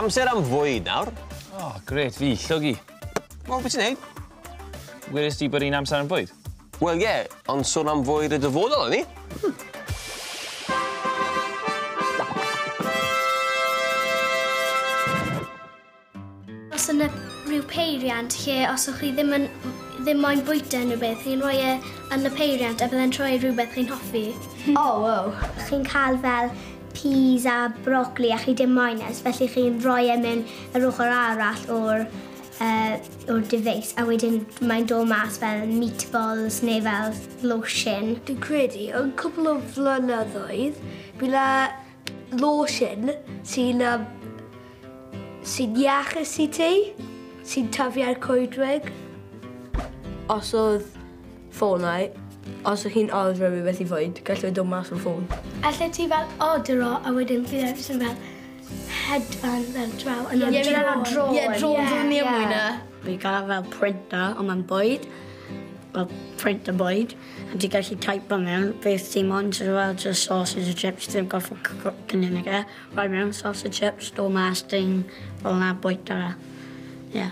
Amser am fwyd nawr. Oh, grêt, fi llwgu. Wel, beth ti'n neud? Wedes di bod hi'n amser am fwyd? Wel, ie, ond sôn am fwyd y dyfodol, o'n i. Os yna rhyw peiriant lle os ydych chi ddim yn ddim moyn bwyta unrhyw beth, chi'n rhoi e yn y peiriant a bydde'n troi rhywbeth chi'n hoffi. Oh, wow. Chi'n cael fel peas a brocoli a chi dim moyn e, felly chi'n rhoi e mewn yr ochr arall o'r device a wedyn mae'n dod mas fel meatballs neu fel lotion. Dwi'n credu, yn cwpl o flynyddoedd, bydd 'na lotion sy'n iachus i ti, sy'n tyfu ar coedwig. Os oedd ffonau, os o'ch chi'n ordro rhywbeth i fwyd, gallai dod mas o'r ffôn. Alle ti fel ordro a wedyn fi jyst yn fel hedfan fel draw yn Ie, drone. drone. Ie, drones o'n i am mwy na. Fi gael fel printer, ond mae'n bwyd, fel printer bwyd, a ti'n gallu type mewn beth ti'n moyn, so fel just sausage a chips, ddim gorfod cynnig e. Rhoi mewn sausage chips, dod mas, ding, fel yna bwyta fe. Ie.